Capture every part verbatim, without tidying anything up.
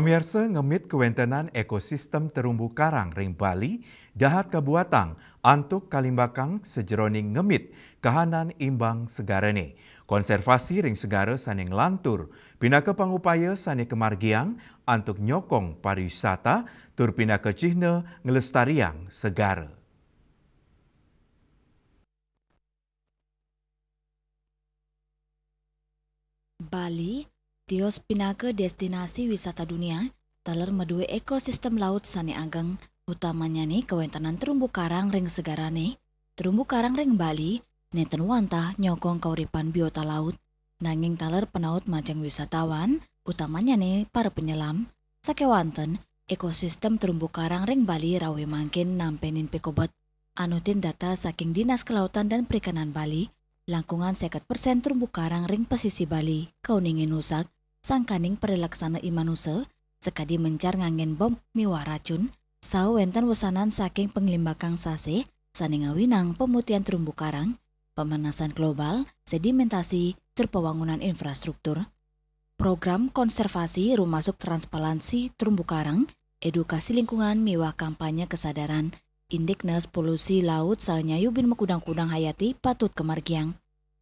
Pamiarsa, ngemit kawéntenan ékosistem terumbu karang ring Bali dahat kabuatang antuk kalimbakang sajeroning ngemit kahanan imbang segarané. Konservasi ring segara sané nglantur pinaka pangupaya sané kamargiang antuk nyokong pariwisata tur pinaka cihna nglestariang segara. Bali tios pinaka destinasi wisata dunia, taler madué ékosistem laut sané ageng, utamanyané kawéntenan terumbu karang ring segarané. Terumbu karang ring Bali nénten wantah nyokong kauripan biota laut, nanging taler panaut majeng wisatawan, utamanyané para penyelam. Sakéwanten, ékosistem terumbu karang ring Bali rawuh mangkin nampénin pikobet. Anutin data saking Dinas Kelautan dan Perikanan Bali, langkungan seket persen terumbu karang ring pesisi Bali kauningin usak, sangkaning paralaksana imanusa, sakadi mencar nganggén bom miwah racun, saha wénten wesanan saking panglimbakang sasih sané ngawinang pamutihan terumbu karang, pemanasan global, sedimentasi, tur pawangunan infrastruktur. Program konservasi rumasuk transparansi terumbu karang, edukasi lingkungan miwah kampanye kesadaran, indiknes polusi laut saha nyayubin makudang-kudang hayati patut kamargiang.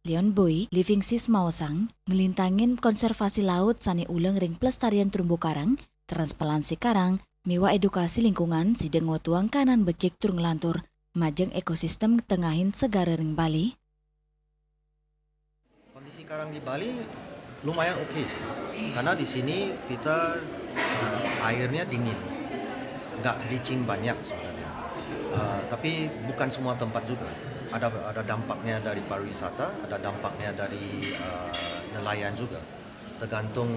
Leon Boy, Living Seas maosang, nglintangin konservasi laut sané uleng ring pelestarian terumbu karang, transparansi karang, miwah edukasi lingkungan sida ngwetuang kahanan becik tur nglantur majeng ékosistem tengahin segara ring Bali. Kondisi karang di Bali lumayan oke sih, karena di sini kita, eh, airnya dingin, nggak bleaching banyak sebenarnya. Eh, tapi bukan semua tempat juga. Ada, ada dampaknya dari pariwisata, ada dampaknya dari, eh, nelayan juga. Tergantung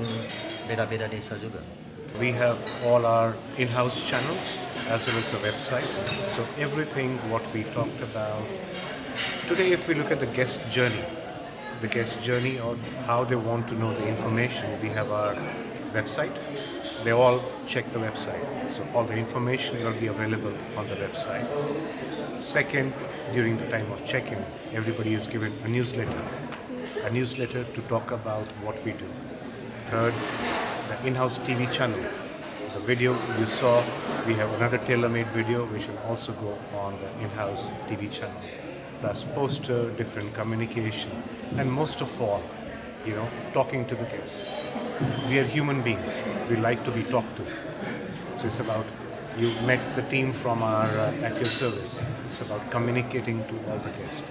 beda-beda desa juga. We have all our in-house channels as well as the website. So everything what we talked about today, if we look at the guest journey, the guest journey or how they want to know the information, we have our website. They all check the website. So all the information will be available on the website. Second, during the time of check-in, everybody is given a newsletter, a newsletter to talk about what we do. Third, the in-house T V channel. The video you saw, we have another tailor-made video which will also go on the in-house T V channel. Plus poster, different communication, and most of all, you know, talking to the guests. We are human beings. We like to be talked to. So it's about, you met the team from our, uh, At Your Service. It's about communicating to all the guests.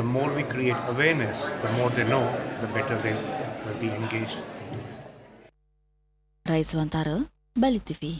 The more we create awareness, the more they know, the better they will be engaged. Rai Suantara, Bali T V.